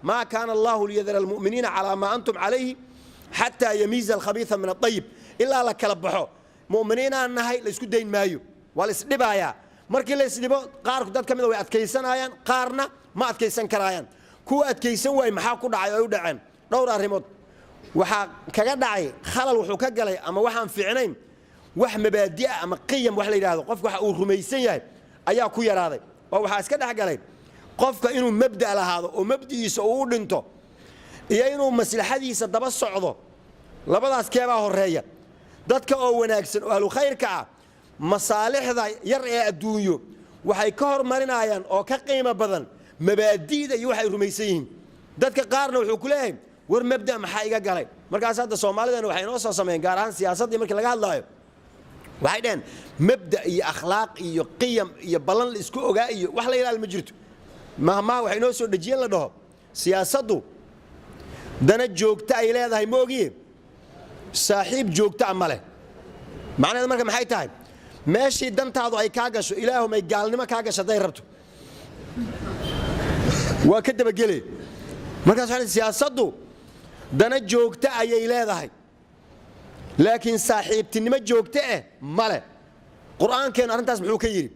Maa kaana Allahu liyadara almu'miniina calaa maa antum calayhi xataa yamiiza alkhabiisa min aayib. Ilaa la kala baxo, mu'miniinaan nahay, la isku dayn maayo, waa la isdhibayaa. Markii la isdhibo, qaar dad ka mida way adkaysanayaan, qaarna ma adkaysan karaayaan. Kuwa adkaysan waay maxaa ku dhacay oo ay u dhaceen? Dhowr arrimood waxaa kaga dhacay. Khalal wuxuu ka galay ama waxaan fiicnayn, wax mabaadi'a ama qiyam wax la yidhaahdo, qofka waxa uu rumaysan yahay ayaa ku yaraaday, oo waxaa iska dhex galay qofka inuu mabda' lahaado oo mabdi'iisa uu u dhinto iyo inuu maslaxadiisa daba socdo. Labadaas keebaa horeeya? Dadka oo wanaagsan oo ahlu khayrka ah, masaalixda yar ee adduunyo waxay ka hormarinayaan oo ka qiimo badan mabaadi'da iyo waxay rumaysan yihiin. Dadka qaarna wuxuu ku leeyahay, "War, mabda' maxaa iga galay?" Markaas hadda Soomaalidana waxay inoo soo sameeyeen, gaar ahaan siyaasaddii markii laga hadlaayo, waxay dhaheen mabda' iyo akhlaaq iyo qiyam iyo ballan la isku ogaa iyo wax la ilaali ma jirto. Mahmaha waxay inoo soo dhejiyeen la dhaho, "Siyaasaddu dana joogta ay leedahay ma ogiye, saaxiib joogta a ma leh." Macnaheedu marka maxay tahay? Meeshii dantaadu ay kaa gasho, ilaahumay gaalnimo kaa gasho hadday rabto, waa ka dabagele. Markaas waxay siyaasaddu dana joogta ayay leedahay, laakiin saaxiibtinimo joogto eh ma leh. Qur-aankeenu arrintaas muxuu ka yidhi?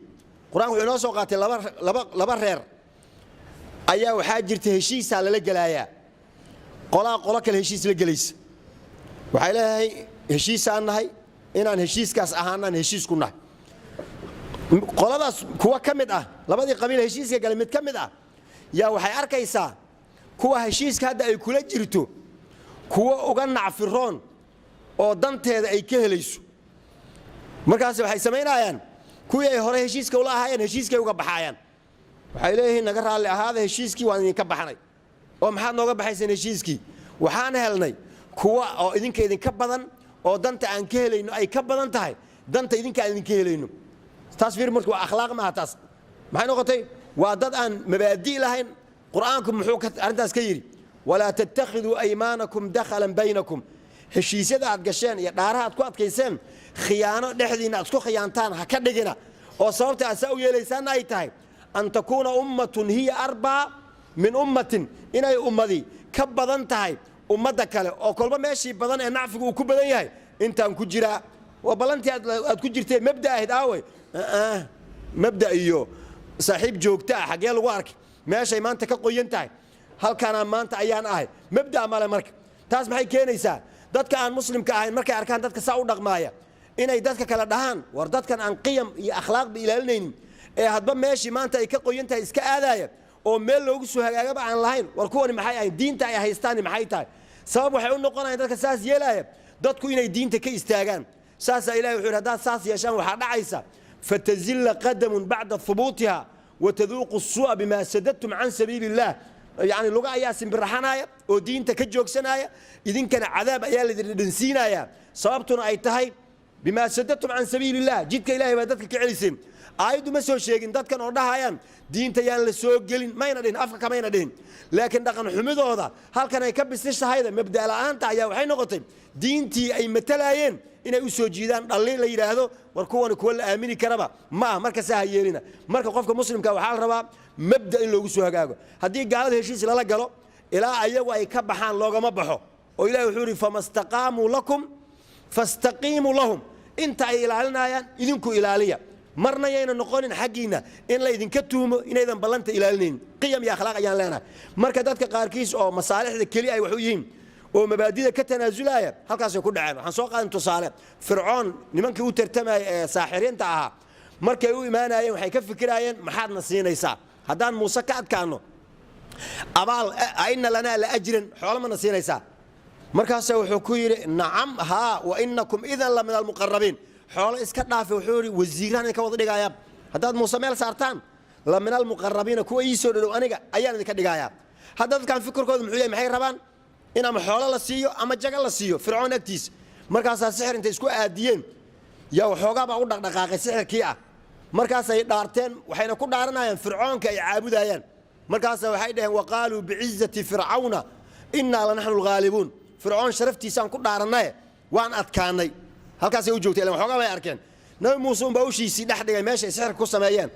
Qur-aanku wuxuu inoo soo qaatay laba reer ayaa waxaa jirta heshiisaa lala gelaayaa. Qolaa qolo kale heshiis la gelaysa, waxay leedahay, "Heshiisaan nahay, inaan heshiiskaas ahaanaan heshiis ku nahay." Qoladaas kuwa ka mid ah, labadii qabiil heshiiska galay mid ka mid ah yaa waxay arkaysaa kuwa heshiiska hadda ay kula jirto kuwa uga nacfiroon oo danteeda ay ka helayso. Markaas waxay samaynayaan, kuwii ay hore heshiiska ula ahaayeen heshiiskay uga baxaayaan. Waxay leeyihiin, "Naga raalli ahaada, heshiiskii waan idinka baxnay." "Oo maxaad nooga baxayseen heshiiskii?" "Waxaan helnay kuwa oo idinka idinka badan oo danta aan ka helayno ay ka badan tahay danta idinka aan idinka helayno." Taas fiir marka, waa akhlaaq maaha taas. Maxay noqotay? Waa dad aan mabaadi' lahayn. Qur-aanku muxuu arrintaas ka yidhi? Walaa tattakhiduu aymaanakum dakhalan baynakum. Heshiisyada aad gasheen iyo dhaaraha aad ku adkayseen, khiyaano dhexdiinna aad isku khiyaantaan ha ka dhigina, oo sababta aad saa u yeelaysaanna ay tahay an takuuna ummatun hiya arbaa min ummatin, inay ummadi ka badan tahay ummadda kale, oo kolba meeshii badan ee nacfigu uu ku badan yahay intaan ku jiraa. Waa ballantii aad ku jirtee mabda ahayd aawey? Mabda iyo saaxiib joogto ah xaggee lagu arkay? Meeshay maanta ka qoyan tahay halkanaa maanta ayaan ahay, mabda male. Marka taas maxay keenaysaa? Dadka aan muslimka ahayn markay arkaan dadka saa u dhaqmaaya, inay dadka kale dhahaan, "War, dadkan aan qiyam iyo akhlaaqba ilaalinaynin ee hadba meeshii maanta ay ka qoyan tahay iska aadaaya oo meel loogu soo hagaagaba aan lahayn, war kuwani maxay ahayn? Diinta ay haystaani maxay tahay?" Sabab waxay u noqonayaan dadka saas yeelaya dadku inay diinta ka istaagaan. Saasaa Ilahi wuxuu yidhi, haddaad saas yeeshaan, waxaa dhacaysa fatazilla qadamun bacda hubuutiha wataduuqu suu'a bimaa sadadtum can sabiili illah. Yacni luga ayaa simbiraxanaya oo diinta ka joogsanaya, idinkana cadaab ayaa laydin dhadhansiinaya, sababtuna ay tahay bimaa sadadtum can sabiili illah, jidka Ilahay baa dadka ka celiseen. Aayaddu ma soo sheegin dadkan oo dhahayaan diinta yaan la soo gelin, mayna dhihin, afka kamayna dhihin, laakiin dhaqan xumidooda halkan ay ka bisishahayda mabda' la'aanta ayaa waxay noqotay diintii ay matalaayeen inay u soo jiidaan dhalli la yidhaahdo, "War, kuwani kuwa la aamini karaba ma ah." Marka saa ha yeelina. Marka qofka muslimka waxaa la rabaa mabda in loogu soo hagaago. Haddii gaalada heshiis lala galo, ilaa ayagu ay ka baxaan loogama baxo, oo Ilahi wuxuu yidhi, fama staqaamuu lakum fastaqiimuu lahum. Inta ay ilaalinayaan, idinku ilaaliya. Marna yayna noqonin xaggiinna in la idinka tuumo inaydan ballanta ilaalinaynin. Qiyam iyo akhlaaq ayaan leenahay. Marka dadka qaarkiis oo masaalixda keli ay wax u yihiin oo mabaadida ka tanaasulaya, halkaasay ku dhaceen. Waxaan soo qaadan tusaale Fircoon. Nimankii u tartamaya ee saaxiriinta ahaa markay u imaanayeen, waxay ka fikiraayeen, "Maxaadna siinaysaa haddaan Muuse ka adkaano? Abaal aina lanaa la ajran, xoolo mana siinaysaa?" Markaasa wuxuu ku yidhi, "Nacam, haa, wa inakum idan la min almuqarabiin." Xoolo iska dhaafe, wuxuu yidhi, "Wasiiraan idinka wada dhigayaa haddaad Muuse meel saartaan. La min almuqarabiina, kuwa ii soo dhodow aniga ayaan idinka dhigayaa." Hadda dadkan fikirkooda muxuu yahay? Maxay rabaan? In ama xoolo la siiyo ama jago la siiyo Fircoon agtiisa. Markaasaa sixir intay isku aadiyeen yaa waxoogaa baa u dhaqdhaqaaqay sixirkii ah. Markaasay dhaarteen, waxayna ku dhaaranayaan Fircoonka ay caabudayaan. Markaasa waxay dhaheen, waqaaluu bicizati fircawna innaa lanaxnu alghaalibuun. Fircoon sharaftiisaan ku dhaarannaye, waan adkaanay. Halkaasay u joogtay ilan waxoogaa bay arkeen. Nabi Muuse unbaa ushiisii dhex dhigay meeshay sixirka ku sameeyeen.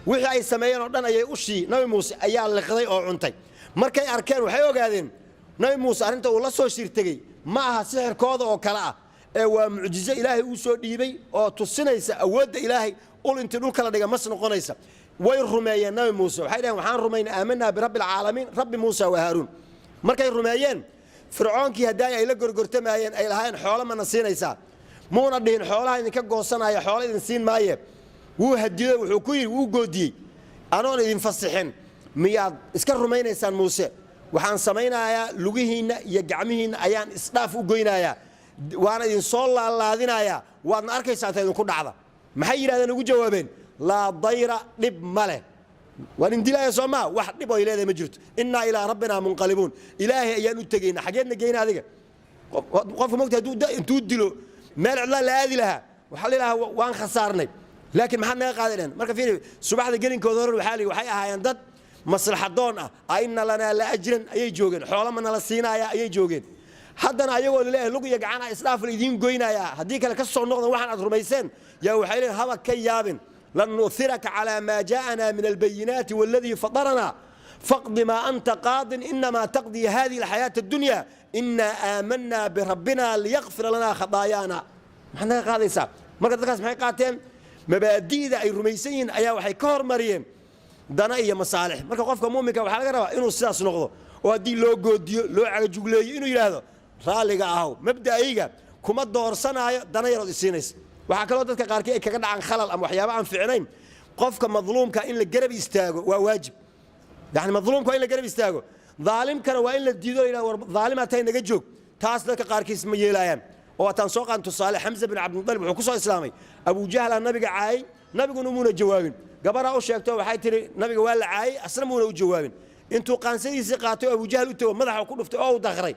Wixii ay sameeyeen oo dhan ayay ushii Nabi Muuse ayaa liqday oo cuntay. Markay arkeen waxay ogaadeen Nabi Muuse arrinta uu la soo shirtegey ma aha sixirkooda oo kale ah, ee waa mucjizo Ilaahay uu soo dhiibay oo tusinaysa awoodda Ilaahay. Ul intii dhulka la dhiga mas noqonaysa. Way rumeeyeen Nabi Muuse. Waxay dhaheen, "Waxaan rumaynay, aamanaa birabbi alcaalamiin, rabbi Muusa wa Haaruun." Markay rumeeyeen, Fircoonkii haddaay ay la gorgortamayeen, ay lahaayeen, "Xoolo mana siinaysaa?" muuna dhihin, "Xoolaha idinka goosanaya, xoolo idin siin maaye." Wuu hadido, wuxuu ku yidhi, wuu goodiyey, "Anoon idin fasixin miyaad iska rumaynaysaan Muuse? Waxaan samaynayaa lugihiinna iyo gacmihiinna ayaan isdhaaf u goynayaa, waana idin soo laalaadinayaa, waadna arkaysaa inta idinku dhacda." Maxay yidhahdeen, ugu jawaabeen? "Laa dayra, dhib ma leh. Waan indilaya soo maa, wax dhib oy leedahay ma jirto. Innaa ilaa rabbinaa munqalibuun, Ilaahay ayaan u tegayna. Xageedna geyna adiga?" Qofka mogta hadduu intuu dilo meel cidlaa la aadi lahaa, waxaa la yidhaha, "Waan khasaarnay, laakiin maxaad naga qaadi dheen?" Marka fiiri, subaxda gelinkooda hore waxaa la waxay ahaayeen dad maslaxadoon ah. "Aina lanaa la ajran" ayay joogeen, xoolo ma nala siinaaya ayay joogeen. Haddana ayagoo laleeyahay lug iyo gacana isdhaaf la idiin goynayaa, haddii kale ka soo noqdan waxaan aad rumayseen, yaa waxay leeyihin, "Haba ka yaabin, lan nu'thiraka calaa maa jaa'anaa min albayinaati waladii fataranaa, faqdi maa anta qaadin, inamaa taqdii hadihi alxayaata addunya, inaa aamanaa birabbina liyakfira lanaa khadaayaana. Maxaad naga qaadaysaa?" Marka dadkaas maxay qaateen? Mabaadi'da ay rumaysan yihiin ayaa waxay ka hormariyeen dana iyo masaalix. Marka qofka muminka waxaa laga rabaa inuu sidaas noqdo, oo haddii loo goodiyo, loo cagajugleeyo, inuu yidhaahdo, "Raalliga ahow, mabda'ayga kuma doorsanaayo dana yarood isiinaysa." Waxaa kaloo dadka qaarkii ay kaga dhacaan khalal ama waxyaaba aan fiicnayn. Qofka madluumka in la garab istaago waa waajib. Yani madluumka waa in la garab istaago, daalimkana waa in la diido, la yidhahdo, "War daalimaa tahay, naga joog." Taas dadka qaarkiis ma yeelaayaan. Oo waataan soo qaadan tusaale, Xamza bin Cabdilmutalib wuxuu ku soo islaamay, Abujahlaa nabiga caayay, nabiguna muuna jawaabin. Gabaraa u sheegto, waxay tihi, "Nabiga waa la caayay," asna muuna u jawaabin. Intuu qaansadiisii qaatay oo Abujahl u tago, madaxa ku dhuftay oo u daqray,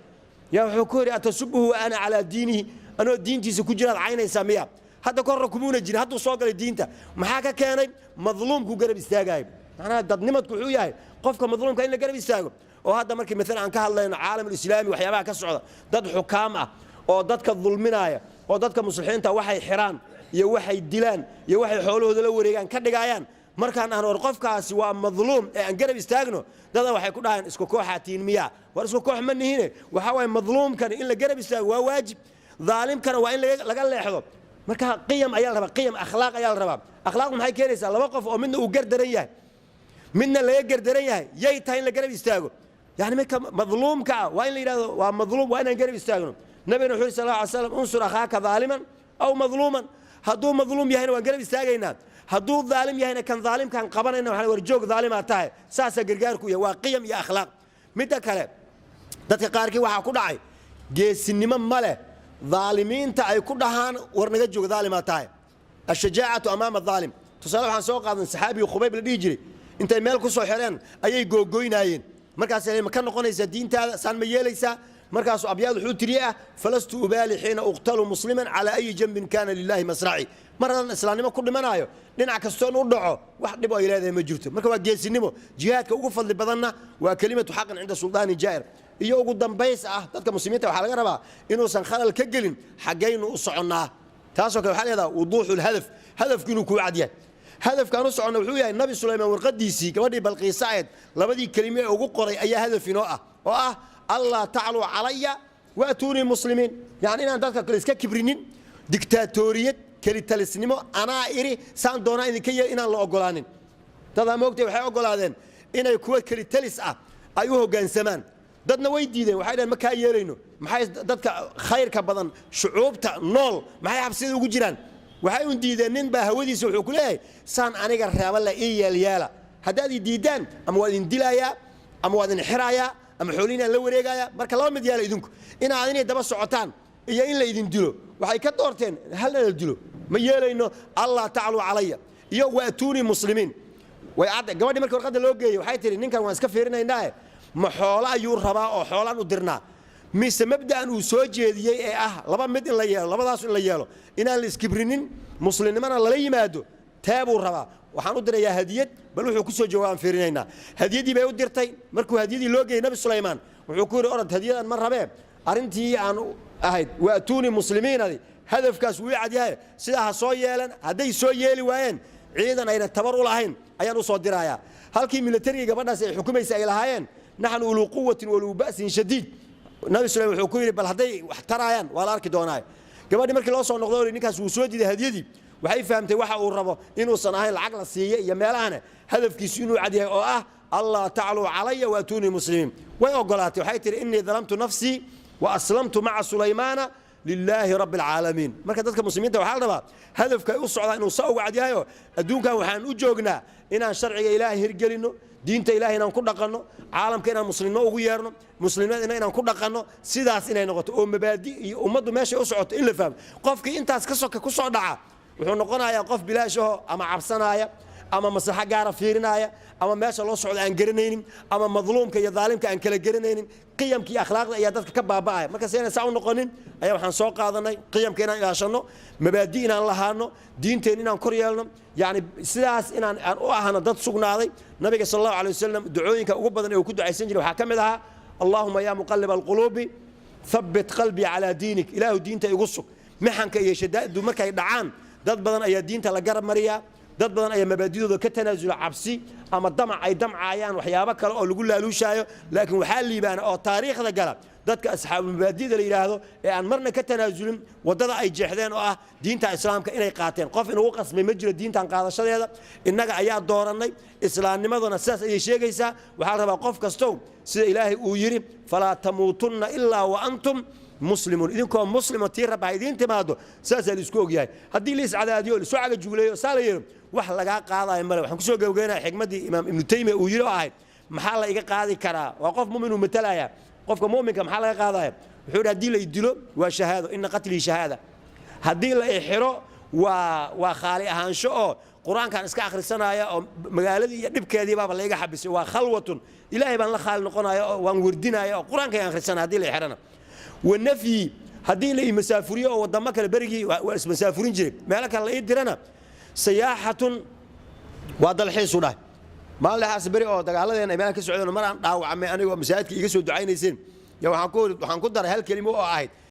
yaa wuxuu ku yidhi, "Atasubuhu wa ana calaa diinihi? Anoo diintiisa ku jiraad caynaysaa miya?" Hadda korra kumuuna jirin, hadduu soo galay diinta. Maxaa ka keenay? Madluumku garab istaagaayo. Macnaha dadnimadku wuxuu yahay qofka madluumka in la garab istaago. Oo hadda markii maalan aan ka hadlayno caalamulislaami, waxyaabaha ka socda, dad xukaam ah oo dadka dulminaaya, oo dadka muslixiinta waxay xiraan iyo waxay dilaan iyo waxay xoolahooda la wareegaan ka dhigaayaan, markaan aan war qofkaasi waa madluum ee aan garab istaagno, dada waxay ku dhahaan, "Isku kooxaa tihiin miyaa?" War isku koox ma nihine. Waxaa waaye, madluumkani in la garab istaago waa waajib, daalimkana waa in laga leexdo. Marka qiyam ayaa la rabaa, qiyam akhlaaq ayaa la rabaa. Akhlaaqdu maxay keenaysaa? Laba qof oo midna uu gardaran yahay, midna laga gardaran yahay, yay tahay in la garab istaago? Yani midka madluumka ah waa in la yidhahdo waa madluum, waa inaan garab istaagno. Nabigana wuxuu yidhi sal alla alay slam, "Unsur akhaaka daaliman aw madluuman." Hadduu madluum yahayna waan garab istaagaynaa, hadduu daalim yahayna kan daalimkaan qabanayna, waxaan, "War joog, daalimaa tahay." Saasaa gargaarku yahay, waa qiyam iyo akhlaaq. Midda kale, dadka qaarkii waxaa ku dhacay geesinimo ma leh daalimiinta ay ku dhahaan, "War naga joog, daalimaa tahay." Ashajaacatu amaama daalim. Tusaale waxaan soo qaadan saxaabigii Khubayb la dhihi jiray. Intay meel ku soo xireen ayay googoynaayeen. Markaasay, "Ma ka noqonaysaa diintaada? Saan ma yeelaysaa?" Markaasuu abyaad wuxuu tiriye ah, "Falastu ubaali xiina uqtalu musliman calaa ayi janbin kaana lilahi masraci." Mar haddaan islaamnimo ku dhimanaayo, dhinac kastoon u dhaco, wax dhib oo ay leedahay ma jirto. Marka waa geesinimo. Jihaadka ugu fadli badanna waa kelimatu xaqin cinda suldaani jaa'ir. Iyo ugu dambays ah, dadka muslimiinta waxaa laga rabaa inuusan khalal ka gelin xaggaynu u soconnaa. Taasoo kale waxaa leedaha wuduuxu lhadaf, hadafku inuu kuu cad yahay. Hadafkaan u soconna wuxuu yahay Nabi Sulaymaan warqadiisii gabadhii Balqiisa ahayd labadii kelime ee ugu qoray ayaa hadaf inoo ah, oo ah "allaa tacluu calaya waatuunii muslimiin". Yani inaan dadka kale iska kibrinin, diktaatoriyad, kelitalisnimo, anaa iri saan doonaa idinka yeel, inaan la ogolaanin. Dadaa moogtay waxay ogolaadeen inay kuwa kelitalis ah ay u hoggaansamaan. Dadna way diideen, waxay dhaheen, "Ma kaa yeelayno." Maxay dadka khayrka badan, shucuubta nool, maxay xabsida ugu jiraan? Waxay un diideen nin baa hawadiisa wuxuu ku leeyahay, "Saan aniga reeba la ii yeelyeela. Haddaad i diiddaan, ama waa idin dilayaa, ama waa idin xirayaa, ama xoolihiinaan la wareegayaa. Marka laba mid yeela idinku, inaad inay daba socotaan iyo in la idin dilo." Waxay ka doorteen halna la dilo, ma yeelayno "allaa tacluu calaya" iyo "waatuunii muslimiin". Way cadda. Gabadhii markii warqadda loo geeyey waxay tihi, "Ninkan waan iska fiirinaynaae, ma xoolo ayuu rabaa oo xoolaan u dirnaa, mise mabda'an uu soo jeediyey ee ah laba mid in la yeelo, labadaas in la yeelo, inaan la iskibrinin, muslimnimana lala yimaado, tee buu rabaa? Waxaan u dirayaa hadiyad, bal wuxuu ku soo jawaabaan fiirinaynaa." Hadiyaddii bay u dirtay. Markuu hadiyadii loo geeyey, Nabi Sulaymaan wuxuu ku yidhi, "Orod, hadiyadan ma rabee, arrintii aan ahayd waatuunii muslimiinadi, hadafkaas wuu i cadyahay, sidaa ha soo yeelan. Hadday soo yeeli waayeen, ciidan ayna tabar u lahayn ayaan u soo dirayaa." Halkii milatarigii gabadhaas ay xukumaysa ay lahaayeen. Naxnu uluu quwatin waluu ba'sin shadiid. Nabi Sulayman wuxuu ku yidhi, bal hadday wax taraayaan waa la arki doonaaye. Gabadhii markii loo soo noqdo, ninkaas wuu soo diiday hadiyadii. Waxay fahamtay waxa uu rabo inuusan ahayn lacag la siiye iyo meelahane, hadafkiisu inuu cad yahay oo ah allaa tacluu calaya waatuunii muslimiin. Way ogolaatay. Waxay tihi, innii dalamtu nafsii wa aslamtu maca Sulaymaana lilaahi rabbi alcaalamiin. Marka dadka muslimiinta waxaa la rabaa hadafka ay u socdaan inuu saa uga cad yahayo. Adduunkan waxaan u joognaa inaan sharciga Ilaahay hirgelinno, diinta Ilahay inaan ku dhaqanno, caalamka inaan muslimnimo ugu yeerno, muslimnimada inaan ku dhaqanno, sidaas inay noqoto oo mabaadi iyo ummaddu meeshay u socoto in la fahmo. Qofkii intaas ka soka ku soo dhaca wuxuu noqonayaa qof bilaash aho, ama cabsanaaya, ama maslaxo gaara fiirinaya, ama meesha loo socdo aan garanaynin, ama madluumka iyo daalimka aan kala garanaynin. Qiyamka iyo akhlaaqda ayaa dadka ka baaba'aya. Marka si ayna saa u noqonin ayaa waxaan soo qaadanay qiyamka inaan ilaashanno, mabaadi inaan lahaano, diinteen inaan kor yeelno, yacni sidaas inaan aan u ahano dad sugnaaday. Nabiga sal Allahu alay wasalam ducooyinka ugu badan ee uu ku ducaysan jiray waxaa ka mid ahaa, allahuma yaa muqaliba alquluubi habbit qalbii calaa diinik. Ilaahu, diinta igu sug. Mixanka iyo shadaa'iddu markay dhacaan, dad badan ayaa diinta la garab mariyaa, dad badan ayaa mabaadidooda ka tanaasula cabsi ama damac ay damcaayaan waxyaabo kale oo lagu laaluushaayo. Laakiin waxaa liibaana oo taariikhda gala dadka asxaabu mabaadida la yidhaahdo ee aan marna ka tanaasulin waddada ay jeexdeen oo ah diinta Islaamka inay qaateen. Qof inugu qasbay ma jiro diintan qaadashadeeda, innaga ayaa doorannay. Islaamnimaduna sidaas ayay sheegaysaa. Waxaa la rabaa qof kastow, sida Ilaahay uu yidhi, falaa tamuutunna ilaa wa antum muslimuun, idinkoo muslimo tii Rabba ha idiin timaado. Saasaa laisku ogyahay. Haddii la iscadaadiyo, laisu cagajuuleeyo, saa la yidhi, wax lagaa qaadayo male. Waxaan kusoo gebagaynaya xikmaddii Imaam Ibnu Taymiya uu yidhi oo ahayd, maxaa la iga qaadi karaa? Waa qof mumin uu matalaya. Qofka muminka maxaa laga qaadaya? Wuxuu yidhi, haddii la idilo waa shahaado, ina qatlii shahaada. Haddii la ixiro waa khaali ahaansho oo Qur-aankan iska akhrisanaya oo magaaladii iyo dhibkeedii baaba layga xabisay, waa khalwatun, Ilaahay baan la khaali noqonaya oo waan werdinaya oo Qur-aanka akhrisanaya haddii la ixirana. Wanafyi, haddii la imasaafuriyo oo wadamo kale, berigii waa ismasaafurin jiray, meelo kale la ii dirana, sayaaxatun, waa dalxiisu dhahay. Maalin dhexaas beri oo dagaaladeen ay meelaha ka socdeen, mar aan dhaawacmay anigoo masaajidka iga soo ducaynayseen, ya waxaan ku daray hal kelimo oo ahayd